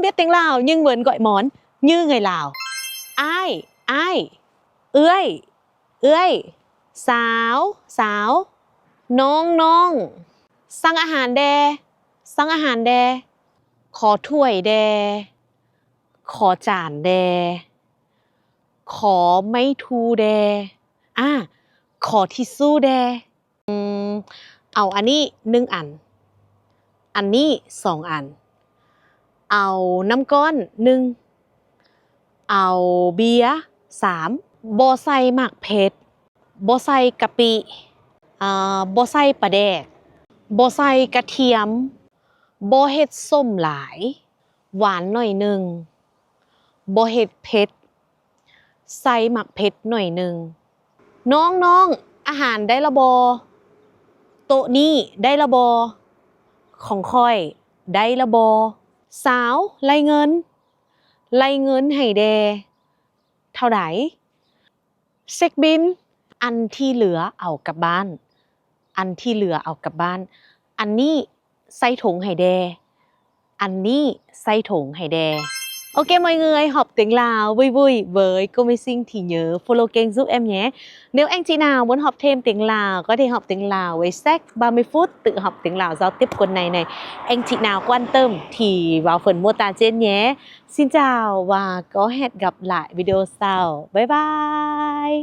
Biết tiếng Lào nhưng vẫn gọi món như người Lào. ອ້າຍ ອ້າຍ ເອື້ອຍ ເອື້ອຍ ສາວ ສາວ ນ້ອງ ນ້ອງ สั่งahan đe,สั่ng ahan đe. ຂໍຖ້ວຍແດ່ ຂໍຈານແດ່ ຂໍໄມ້ທູ່ແດ່ ອາ ຂໍທິຊູ່ແດ່. ເອົາອັນນີ້ໜຶ່ງອັນ ອັນນີ້ສອງອັນ ເອົານ້ຳກ້ອນໜຶ່ງ ເອົາເບຍສາມ ບໍ່ໃສ່ໝາກເຜັດ ບໍ່ໃສ່ກະປິ ອາ ບໍ່ໃສ່ປາແດກ ບໍ່ໃສ່ກະທຽມ ບໍ່ເຮັດສົ້ມຫຼາຍ ຫວານໜ້ອຍໜຶ່ງ ບໍ່ເຮັດເຜັດ ໃສ່ໝາກເຜັດໜ້ອຍໜຶ່ງ. ນ້ອງ ນ້ອງ ອາຫານໄດ້ລະບໍ່? ໂຕະນີ້ໄດ້ລະບໍ່? ຂອງຂ້ອຍໄດ້ລະບໍ່? ສາວ ໄລ່ເງິນ ໄລ່ເງິນໃຫ້ແດ່ ເທົ່າໃດ? ເຊັກບິນ ອັນທີ່ເຫຼືອເອົາກັບບ້ານ ອັນທີ່ເຫຼືອເອົາກັບບ້ານ ອັນນີ້ໃສ່ຖົງໃຫ້ແດ່ ອັນນີ້ໃສ່ຖົງໃຫ້ແດ່. Ok mọi người, học tiếng Lào vui vui với cô Mai Sinh thì nhớ follow kênh giúp em nhé. Nếu anh chị nào muốn học thêm tiếng Lào, có thể học tiếng Lào với sách ba mươi phút tự học tiếng Lào giao tiếp cuốn này này. Anh chị nào quan tâm thì vào phần mô tả trên nhé. Xin chào và có hẹn gặp lại video sau. Bye bye.